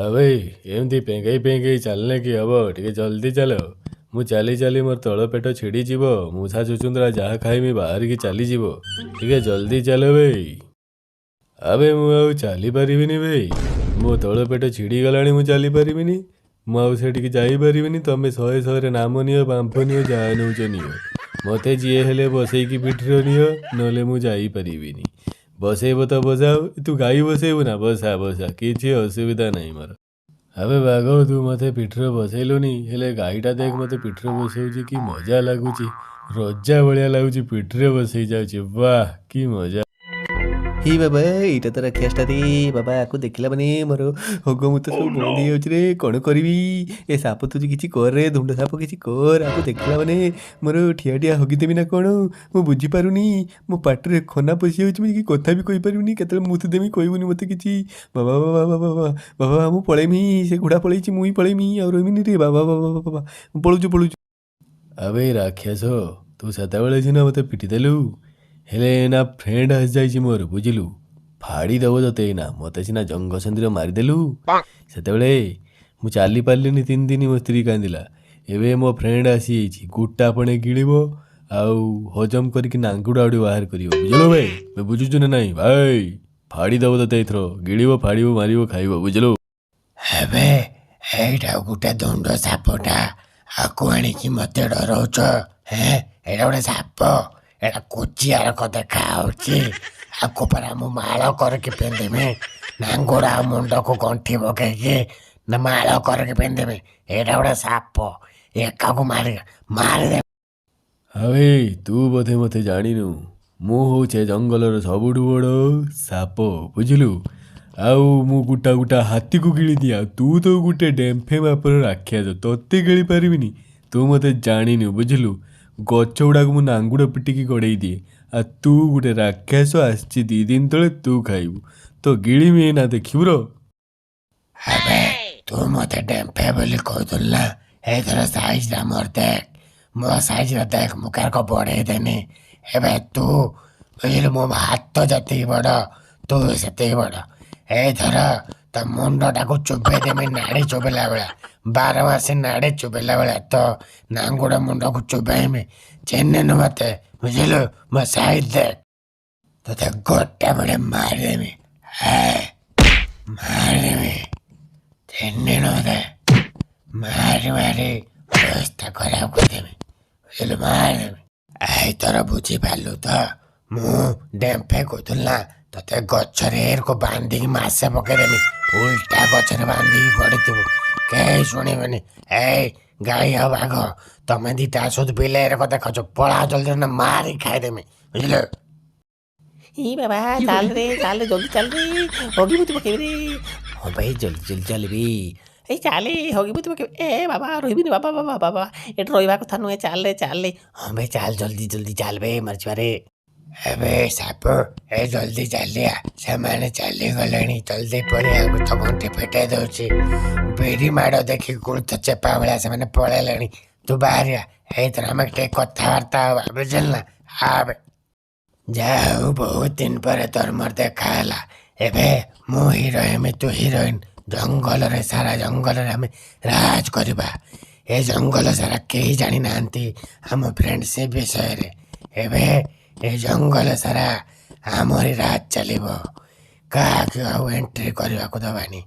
ଆବେ, ଏମିତି ପେଙ୍ଗେଇ ପେଙ୍ଗେଇ ଚାଲିଲେ କି ହବ? ଟିକେ ଜଲ୍ଦି ଚାଲ। ମୁଁ ଚାଲି ଚାଲି ମୋର ତଳ ପେଟ ଛିଡ଼ିଯିବ, ମୂଷା ଚୁଚୁନ୍ଦ୍ରା ଯାହା ଖାଇମି ବାହାରିକି ଚାଲିଯିବ। ଟିକେ ଜଲ୍ଦି ଚାଲ ବେ। ଆବେ, ମୁଁ ଆଉ ଚାଲିପାରିବିନି ବେ, ମୋ ତଳ ପେଟ ଛିଡ଼ିଗଲାଣି, ମୁଁ ଚାଲିପାରିବିନି, ମୁଁ ଆଉ ସେଠିକି ଯାଇପାରିବିନି। ତମେ ଶହେ ଶହେରେ ନାମ ନିଅ, ବାମ୍ଫ ନିଅ, ଯାହା ନେଉଛ ନିଅ, ମୋତେ ଯିଏ ହେଲେ ବସେଇକି ପିଠିରେ ନିଅ, ନହେଲେ ମୁଁ ଯାଇପାରିବିନି। ବସେଇବ ତ ବସାଅ। ତୁ ଗାଈ ବସେଇବୁ ନା? ବସା ବସା, କିଛି ଅସୁବିଧା ନାହିଁ ମୋର। ଆବେ ବାଘ, ତୁ ମୋତେ ପିଠିରେ ବସେଇଲୁନି, ହେଲେ ଗାଈଟା ଦେଖ ମୋତେ ପିଠିରେ ବସଉଛି, କି ମଜା ଲାଗୁଛି! ରଜା ଭଳିଆ ଲାଗୁଛି, ପିଠିରେ ବସେଇ ଯାଉଛି। ବାଃ, କି ମଜା! ହେ ବାବା, ଏଇଟା ତ ରାକ୍ଷସଟା ରେ ବାବା। ଆକୁ ଦେଖିଲା ମାନେ ମୋର ହଗ ମୁତ ସବୁ ବନ୍ଦ ହେଇଯାଉଛି ରେ। କ'ଣ କରିବି? ଏ ସାପ, ତୁ କିଛି କର ରେ, ଧୁଣ୍ଡ ସାପ, କିଛି କର। ଆକୁ ଦେଖିଲା ମାନେ ମୋର ଠିଆ ଠିଆ ହଗିଦେବି ନା କ'ଣ? ମୁଁ ବୁଝିପାରୁନି। ମୋ ପାଟିରେ ଖନା ପଶିଯାଉଛି, ମୁଁ କିଛି କଥା ବି କହିପାରିବିନି। କେତେବେଳେ ମୁତି ଦେମି କହିବୁନି ମୋତେ କିଛି। ବାବା ବାବା ବାବା ବାବା ବାବା, ମୁଁ ପଳେଇମି। ସେ ଘୋଡ଼ା ପଳେଇଛି, ମୁଁ ହିଁ ପଳେଇମି, ଆଉ ରହିମିନି ରେ ବାବା। ବାବା ବାବା, ମୁଁ ପଳଉଛି ପଳଉଛି। ଆବେ ରାକ୍ଷସ, ତୁ ସେତେବେଳେ ସିନା ମୋତେ ପିଟିଦେଲୁ, ହେଲେ ଏଇନା ଫ୍ରେଣ୍ଡ ଆସିଯାଇଛି ମୋର, ବୁଝିଲୁ? ଫାଡ଼ି ଦେବ ତତେ ଏଇନା। ମୋତେ ସିନା ଜଙ୍ଘ ସନ୍ଧିରେ ମାରିଦେଲୁ ସେତେବେଳେ, ମୁଁ ଚାଲି ପାରିଲିନି 3 ଦିନ, ମୋ ସ୍ତ୍ରୀ କାନ୍ଦିଲା। ଏବେ ମୋ ଫ୍ରେଣ୍ଡ ଆସିଯାଇଛି, ଗୋଟା ପଣେ ଗିଳିବ ଆଉ ହଜମ କରିକି ନାଙ୍ଗୁଡ଼ ଆଉଟି ବାହାର କରିବ, ବୁଝିଲୁ ଭାଇ? ବୁଝୁଛୁ ନା ନାଇଁ ଭାଇ? ଫାଡ଼ି ଦେବ ତତେ ଏଥର, ଗିଳିବ, ଫାଡ଼ିବ, ମାରିବ, ଖାଇବ, ବୁଝିଲୁ? ଏବେ ଏଇଟା ଗୋଟେ ଧୁଣ୍ଡ ସାପଟା, ଆକୁ ଆଣିକି ମତେ ଡରଉଛ ହେଁ? ଏଇଟା ଗୋଟେ ସାପ, ଏଇଟା କୋଚିଆରକ ଦେଖା ହଉଛି। ଆକୁ ପରା ମୁଁ ମାଳ କରିକି ପିନ୍ଧିମି, ନାଙ୍ଗୁଡ଼ ଆଉ ମୁଣ୍ଡକୁ ଗଣ୍ଠି ପକେଇକି ନା ମାଳ କରିକି ପିନ୍ଧିମି। ଏଇଟା ଗୋଟେ ସାପ, ଏକାକୁ ମାରି ମାରିଦେ। ଆବେ, ତୁ ବୋଧେ ମୋତେ ଜାଣିନୁ। ମୁଁ ହଉଛି ଜଙ୍ଗଲର ସବୁଠୁ ବଡ଼ ସାପ, ବୁଝିଲୁ? ଆଉ ମୁଁ ଗୋଟା ଗୋଟା ହାତୀକୁ ଗିଳିଦିଏ, ଆଉ ତୁ ତ ଗୋଟେ ଡେମ୍ଫେ ମାପର ରାକ୍ଷସ, ତୋତେ ଗିଳି ପାରିବିନି? ତୁ ମୋତେ ଜାଣିନୁ, ବୁଝିଲୁ? ଗଛ ଗୁଡ଼ାକୁ ମୁଁ ନାଙ୍ଗୁଡ଼ ପିଟିକି ଗଡ଼େଇ ଦିଏ, ଆଉ ତୁ ଗୋଟେ ରାକ୍ଷସ ଆସିଛି 2 ଦିନ ତଳେ, ତୁ ଖାଇବୁ ତ ଗିଳିମି ଏଇନା, ଦେଖିବୁ ର। ଆବେ, ତୁ ମତେ ଡେମ୍ଫେ ବୋଲି କହୁଥିଲୁ ନା? ଏଇଥର ସାଇଜଟା ମୋର ଦେଖ, ମୋ ସାଇଜଟା ଦେଖ, ମୁଁ କାହାକୁ ବଢ଼େଇ ଦେନି ଏବେ ତୁ, ବୁଝିଲୁ? ମୋ ହାତ ଯେତିକି ବଡ଼, ତୁ ସେତିକି ବଡ଼। ଏଇଥର ତୋ ମୁଣ୍ଡଟାକୁ ଚୋବେଇ ଦେମି ନାଡ଼ି ଚୋବେଇଲା ଭଳିଆ, 12 ମାସି ନାଡ଼ି ଚୋବେଇଲା ଭଳିଆ ତ ନାଙ୍ଗୁଡ଼ ମୁଣ୍ଡକୁ ଚୋବେଇମି। ଚିହ୍ନିନୁ ମତେ, ବୁଝିଲୁ? ମୋ ସାଇଜ ଦେଖ, ତୋତେ ଗୋଟେ ବେଳେ ମାରିଦେମି, ହେ ମାରିଦେମି। ଚିହ୍ନିନୁ ମତେ? ମାରି ମାରି ଅବସ୍ଥା ଖରାପ କରିଦେମି, ବୁଝିଲୁ? ମାରିଦେମି ଏଇଥର, ବୁଝିପାରିଲୁ ତ? ମୁଁ ଡେମ୍ଫେ କହୁଥିଲି ନା? ତତେ ଗଛରେ ଏରକୁ ବାନ୍ଧିକି ମାସେ ପକେଇଦେମି, ଉଲ୍ଟା ଗଛରେ ବାନ୍ଧିକି ପଡ଼ିଥିବୁ, କେହି ଶୁଣିବେନି। ଏଇ ଗାଈ ଆଉ ବାଘ, ତମେ ଦିଟା ସୁଧ ବିଲେଇର କଥା ଦେଖୁଛ, ପଳା ଜଲ୍ଦି, ନା ମାରି ଖାଇଦେମି, ବୁଝିଲୁ? ଇ ବାବା, ଚାଲ ରେ, ଚାଲ, ଜଲ୍ଦି ଚାଲ ରେ, ହଗି ମୁତି ପକେଇବି ରେ। ହଁ ଭାଇ, ଜଲ୍ଦି ଜଲ୍ଦି ଚାଲିବି। ଏଇ ଚାଲେ, ହଗି ମୁତି ପକେଇବି। ଏ ବାବା, ରହିବିନି ବାବା, ବାବା ବାବା, ଏଠି ରହିବା କଥା ନୁହେଁ। ଚାଲେ ଚାଲେ। ହଁ ଭାଇ, ଚାଲ, ଜଲ୍ଦି ଜଲ୍ଦି ଚାଲ ବେ, ମରିଯିବା ରେ। ଏବେ ସାପ, ଏ ଜଲ୍ଦି ଚାଲିଆ, ସେମାନେ ଚାଲିଗଲେଣି, ଜଲ୍ଦି ପଳେଇବାକୁ ତ ଘଣ୍ଟି ଫିଟେଇ ଦଉଛି। ବିରି ମାଡ଼ ଦେଖି ଗୁଳଥ ଚେପା ଭଳିଆ ସେମାନେ ପଳେଇଲେଣି। ତୁ ବାହାରିଆ, ଏଇଥର ଆମେ ଟିକେ କଥାବାର୍ତ୍ତା ହବା, ବୁଝିଲୁ ନା? ଆବେ, ଯାହା ହଉ, ବହୁତ ଦିନ ପରେ ତୋର ମୋର ଦେଖା ହେଲା। ଏବେ ମୁଁ ହିରୋ ହେମି, ତୁ ହିରୋଇନ। ଜଙ୍ଗଲରେ, ସାରା ଜଙ୍ଗଲରେ ଆମେ ରାଜ କରିବା। ଏ ଜଙ୍ଗଲ ସାରା କେହି ଜାଣିନାହାନ୍ତି ଆମ ଫ୍ରେଣ୍ଡସିପ୍ ବିଷୟରେ। ଏବେ ଏ ଜଙ୍ଗଲ ସାରା ଆମରି ରାଜ ଚାଲିବ, କାହାକୁ ଆଉ ଏଣ୍ଟ୍ରି କରିବାକୁ ଦେବାନି।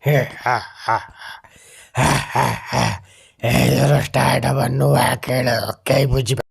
ହେ ହା ହା ହା ହା ହା। ଏଥର ଷ୍ଟାର୍ଟ ହବ ନୂଆ ଖେଳ, କେହି ବୁଝିପା